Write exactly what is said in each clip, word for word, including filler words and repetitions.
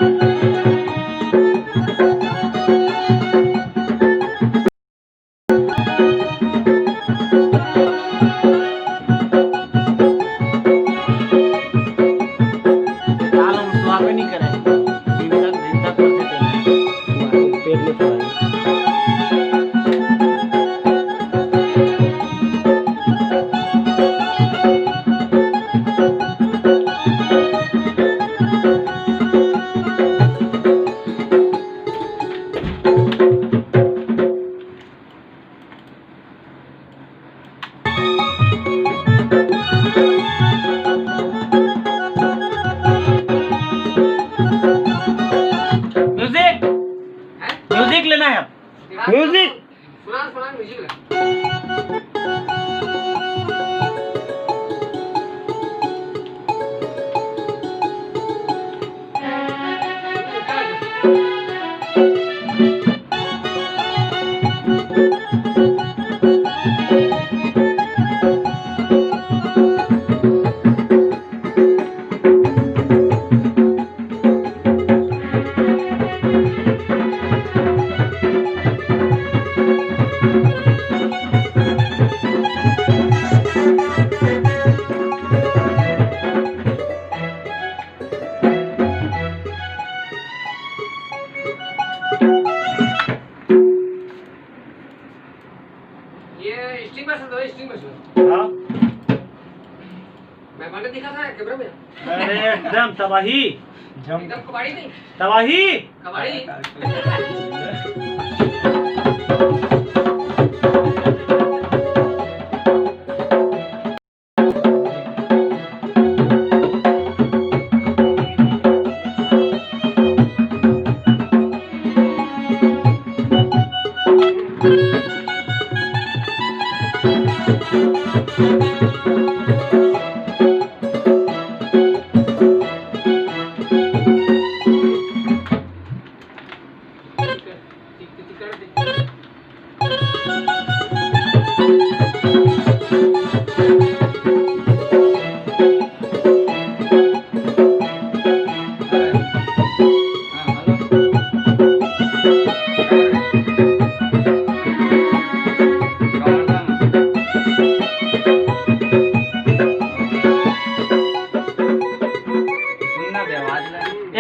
दाल हम सुहावे नहीं करे। दिन तक, दिन तक करते थे। पेट में सुहावे। म्यूजिक, म्यूजिक लेना है। म्यूजिक। ये स्टिंग बस दो, स्टिंग बस। हाँ। मैं माने दिखा था कैमरा में। अरे एकदम तबाही। एकदम कबाड़ी नहीं। तबाही। कबाड़ी।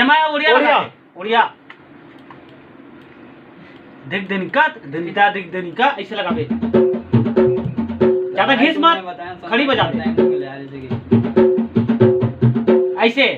एमा उड़िया उड़िया। लगा दे। उड़िया। देख देनिका, देनिका, देख देनिका, ऐसे लगाबे। ज्यादा घिस मत, खड़ी बजा दे। ऐसे।